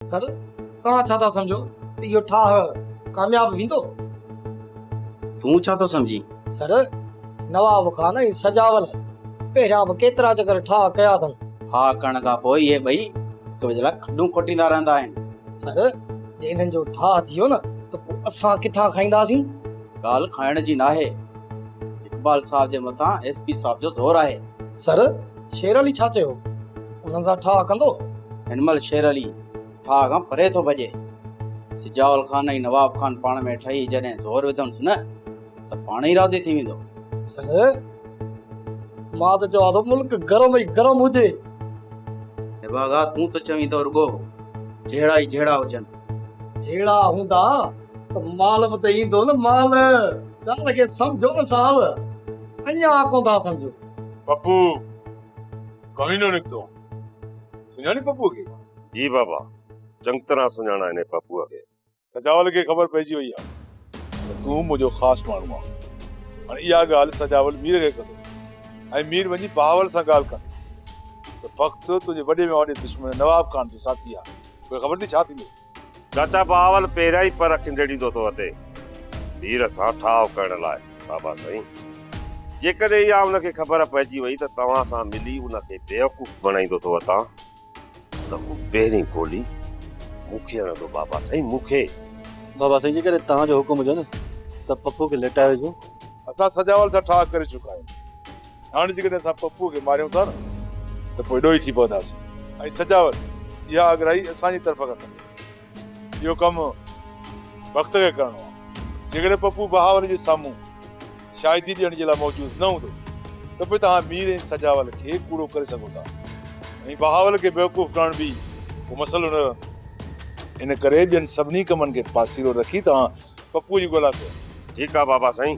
سر، توهان ڇا ٿا سمجهو ته اهو ٺاهه ڪامياب ويندو؟ تون ڇا ٿو سمجهين؟ سر، نواب خان ۽ سجاول پهريان به ڪيترا چڪر ٺاهه ڪيا اٿن. ٺاهه ڪرڻ کان پوء اهي ٻئي هڪ ٻئي جي لاء کڏون کوٽيندا رهندا آهن. سر، جي انهن جو ٺاهه ٿي ويو نه ته پوء اسان ڪٿان کائينداسين؟ ڳالهه کائڻ جي ناهي. اقبال صاحب جي مٿان ايس پي صاحب جو زور آهي. سر، شير علي ڇا چيو؟ انهن سان ٺاهه ڪندو؟ هن مهل شير علي ٺاهه کان پري ٿو ڀڄي. سجاول خان ۽ نواب خان پاڻ ۾ ٺهي جڏهن زور وڌنس نه ته پاڻ ئي راضي ٿي ويندو. سر، مان ته چوان ٿو ملڪ گرم ئي گرم هجي. نڀاڳا، تون ته چوين ٿو رڳو جهيڙا ئي جهيڙا هجن. جهيڙا هوندا ته مال به ته ايندو نه مال. ڳالهه کي سمجهو نه صاحب، اڃا ڪونه ٿا سمجهو. پپو ڪمينو نڪتو. سڃاڻين پپوء کي؟ جي بابا، چڱ طرح سڃاڻان انهي پپوء کي. سجاول کي خبر پئجي وئي آهي ته تون منهنجو خاص ماڻهو آهين. هاڻي اها ڳالهه سجاول مير کي ڪندو ۽ مير وڃي بهاول سان ڳالهه ڪندو ته بخت تنهنجي وڏي ۾ وڏي دشمن نواب خان جو ساٿي آهي. پوء خبر اٿئي ڇا ٿيندو؟ چاچا بهاول پهريان ئي پر کنڊيڙيندو ٿو وتي مير سان ٺاهه ڪرڻ لاء. بابا سائين، جيڪڏهن اها ان کي خبر پئجي وئي ته توهان سان ملي ان کي بيوقوف بڻائيندو ٿو وتان ته هو پهرين گولي مون کي هڻندو بابا سائين مون کي. بابا سائين جيڪڏهن توهان جو حڪم هجي نه ته پپو کي ليٽائي وجهون. اسان سجاول سان ٺاهه ڪري چڪا آهيون. هاڻ جيڪڏهن اسان پپوء کي ماريون ٿا نه ته پوء ڏوهي ٿي پونداسين ۽ سجاول اها اڳرائي اسان جي طرف کان سمجهو. اهو ڪم بخت کي ڪرڻو آهي. جيڪڏهن پپو بهاول جي سامهون شاهدي ڏيڻ جي لاء موجود نه هوندو ته پوء توهان مير ۽ سجاول کي ڪوڙو ڪري سگهو ٿا ۽ بهاول کي بيوقوف ڪرڻ به ڪو مسئلو نه رهندو. ان ڪري ٻين سڀني ڪمن کي پاسيرو رکي توهان پپوء جي ڳولا ڪيو. ٺيڪ آ بابا سائين،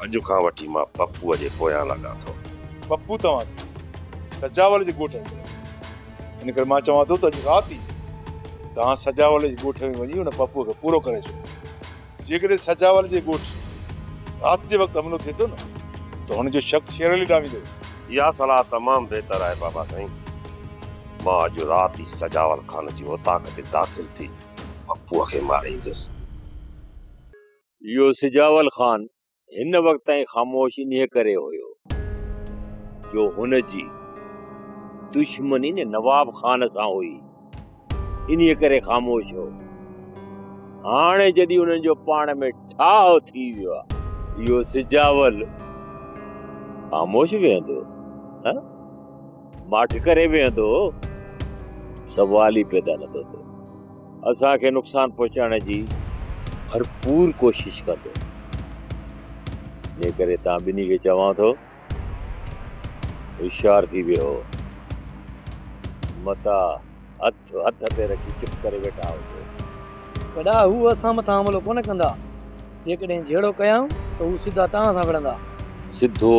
اڄ کان وٺي مان پپوء جي پويان لڳان ٿو. پپو توهان کي سجاول جي ڳوٺ ۾ ملندو. ان ڪري مان چوان ٿو ته اڄ رات ئي توهان سجاول جي ڳوٺ ۾ وڃي ان پپوء کي پورو ڪري اچو. جيڪڏهن سجاول جي ڳوٺ رات جي وقت حملو ٿئي ٿو نه ته هن جو شڪ شير علي ڏانهن ويندو. اها صلاح تمام بهتر آهي بابا سائين. مان اڄ رات ئي سجاول خان جي اوطاق تي داخل ٿي پپوء کي ماريندس. اهو سجاول خان هن وقت تائين خاموش انهيء ڪري هيو، جو هن جي دشمني نه نواب خان سان هئي، انهيء ڪري خاموش هو. هاڻي جڏهن انهن جو پاڻ ۾ ٺاهه ٿي ويو آهي، اهو سجاول خاموش ويهندو؟ ها؟ ماٺ ڪري ويهندو؟ سوال ئي پيدا نٿو ٿئي. اسان کي نقصان پهچائڻ جي ڀرپور ڪوشش ڪندو. انهيء ڪري توهان ٻنهي کي چوان ٿو، هوشيار ٿي ويهو. متان هٿ هٿ تي رکي چپ ڪري ويٺا هجو. وڏا، هو اسان مٿان حملو ڪونه ڪندا. جيڪڏهن جهيڙو ڪيائون ته هو سڌا توهان سان وڙهندا. سڌو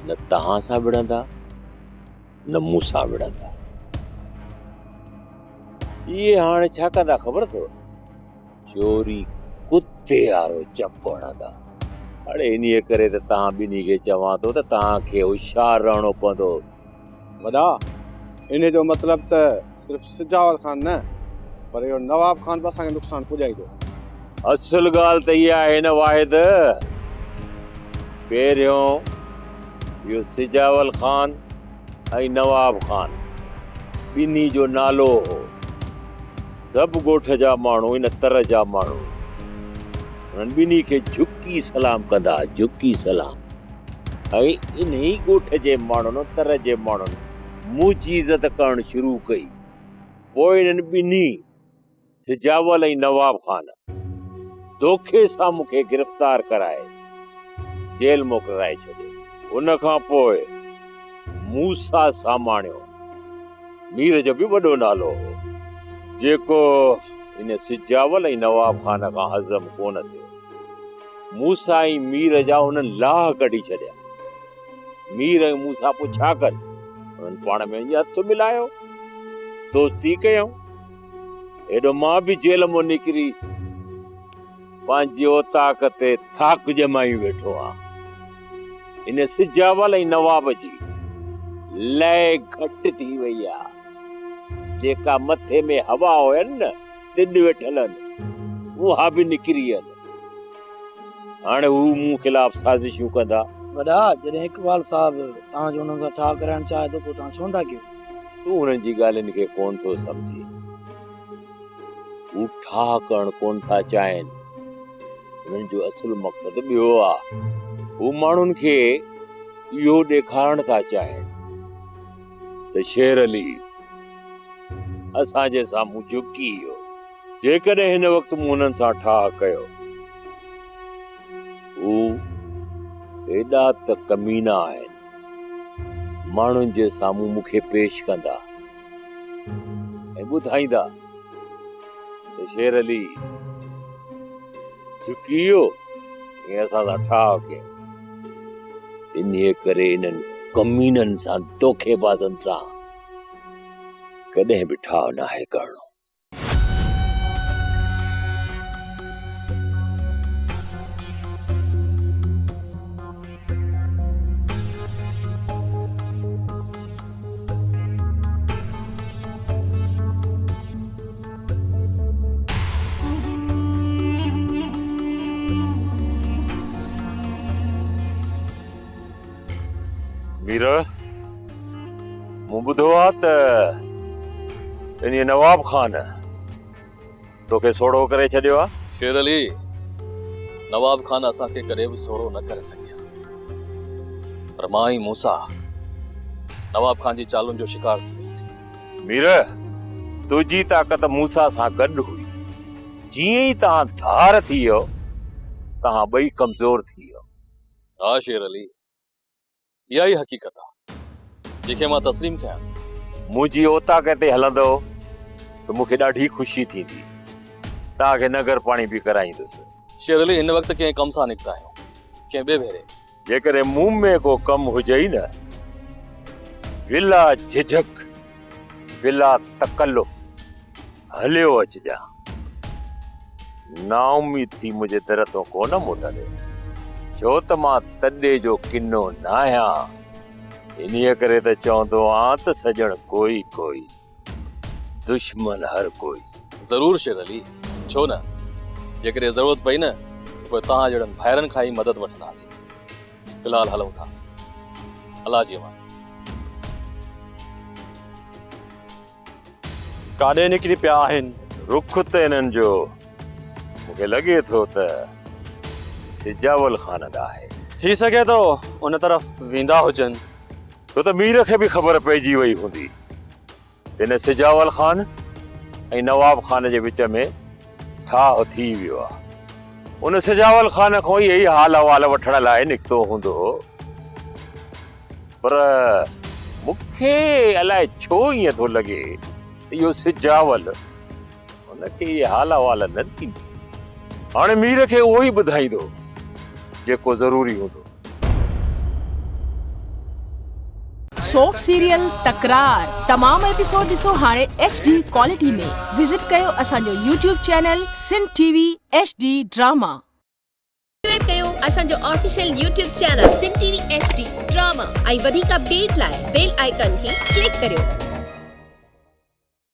نه توهان سان وڙهندا، نه مون سان وڙهندا. اهي هاڻي ڇا ڪندا خبر اٿو؟ چوري ڪتي وارو چڪ هڻندا. اڙي انهيء ڪري ته توهان ٻنهي کي چوان ٿو ته توهان کي هوشيار رهڻو پوندو. وڏا، انهيء جو مطلب ته صرف سجاول خان نه پر اهو نواب خان به اسان کي نقصان پڄائيندو. اصل ڳالهه ته اها آهي نه واحد، پهريون اهو سجاول خان ۽ نواب خان ٻنهي جو نالو هو. سڀ ڳوٺ جا ماڻهو ان تر جا ماڻهو انهن ٻنهي کي جهڪي سلام ڪندا ها، جهڪي سلام. ۽ انهي ڳوٺ جي ماڻهن، تر جي ماڻهن منهنجي عزت ڪرڻ شروع ڪئي. پوء انهن ٻنهي سجاول ۽ نواب خان دوکي سان مون کي گرفتار ڪرائي جيل موڪلرائي ڇڏيو. ان کان پوء موسيٰ ساماڻيو مير جو به وڏو نالو هو، جيڪو ان سجاول ۽ نواب خان کان هضم ڪونه ٿيو. موسيٰ ۽ مير جا هنن لاهه ڪڍي ڇڏيا. مير ۽ موسيٰ پوء ڇا ڪن؟ هنن پاڻ ۾ وڃي هٿ ملايو، دوستي ڪيائون. هيڏو مان به جيل مان نڪري پنهنجي اوطاق تي ٿاڪ ڄمائي ويٺو آهيان. ان سجاول ۽ نواب جي لئه گهٽ ٿي وئي آهي. جيڪا مٿي ۾ هوا هين نه، تن ويٺل هن، اها به نڪري هن. هاڻي هو مون خلاف سازشون ڪندا. وڏا، جڏهن اقبال صاحب توهان جو انهن سان ٺاهه ڪرائڻ چاهي ٿو، پوء توهان ڇو نٿا ڪيو؟ تون انهن جي ڳالهين کي ڪونه ٿو سمجهين. هو ٺاهه ڪرڻ ڪونه ٿا چاهين. انهن جو اصل مقصد ٻيو آ. هو ماڻهن کي اهو ڏيکارڻ ٿا چاهين ته شير علي اسان جي سامهون جهڪي ويو. جيڪڏهن هن وقت مون انهن سان ٺاهه ڪيو، هو ايڏا ته ڪمينا آهن، ماڻهن جي سامهون مون کي پيش ڪندا ۽ ٻڌائيندا ته شير علي جهڪي ويو ۽ اسان سان ٺاهه ڪيائين. انهيء ڪري انهن ڪمينن سان، دوکيبازن سان ڪڏهن به ٺاهه ناهي ڪرڻو. مير، مون ٻڌو آ ته انهيء نواب خان توکي سوڙهو ڪري ڇڏيو آ. شير علي، نواب خان اسان کي ڪڏهن به سوڙهو نه ڪري سگهي ها، پر مان ۽ موسيٰ نواب خان جي چالن جو شڪار ٿي وياسين. مير، تنهنجي طاقت موسيٰ سان گڏ هئي. جيئن ئي توهان ڌار ٿي ويؤ، توهان ٻئي ڪمزور ٿي ويؤ. ها شير علي، اها ئي حقيقت آ، جنهن کي مان تسليم ڪيان ٿو. منهنجي اوطاق تي هلندؤ ته مون کي ڏاڍي خوشي ٿيندي. توهان کي ننگر پاڻي به ڪرائيندس. شير علي، هن وقت ڪنهن ڪم سان نڪتا آهيون، ڪنهن ٻئي ڀيري. جيڪڏهن مون ۾ ڪو ڪم هجئي نه، بلا جهجهڪ، بلا تڪلف هليو اچجان. نااميد ٿي منهنجي در تون ڪونه موٽندين، ڇو ته مان تڏي جو ڪنو ناهيان. انهيء ڪري ته چوندو آن ته سڄڻ ڪوئي ڪوئي. دشمن هر ڪوئي. ضرور شير علي، ڇو نه، جيڪڏهن ضرورت پئي نه ته پوء توهان جهڙن ڀائرن کان ئي مدد وٺنداسين. في الحال هلون ٿا. الله جي امان. ڪاڏي نڪري پيا آهن؟ رخ ته انهن جو مون کي لڳي ٿو ته سجاول خان ڏانهن آهي. ٿي سگهي ٿو ان طرف ويندا هجن. ڇو ته مير کي به خبر پئجي وئي هوندي ته هن سجاول خان ۽ نواب خان جي وچ ۾ ٺاهه ٿي ويو آهي. ان سجاول خان کان اهي ئي حال احوال وٺڻ لاء نڪتو هوندو. پر مون کي الائي ڇو ائين ٿو لڳي ته اهو سجاول هن کي اهي حال احوال نه ڏيندو. هاڻي مير کي اهو ئي ٻڌائيندو جيڪو ضروري هوندو. سوپ سيريل تڪرار تمام ايپيسوڊ ڏسو هاڻي ايڇ ڊي ڪوالٽي ۾ وزٽ ڪيو اسان جو YouTube channel Sindh T V H D drama. Subscribe ڪيو اسان جو official YouTube channel Sindh T V H D drama ۽ وڌيڪ اپڊيٽ لاء بيل آئيڪان کي ڪلڪ ڪريو.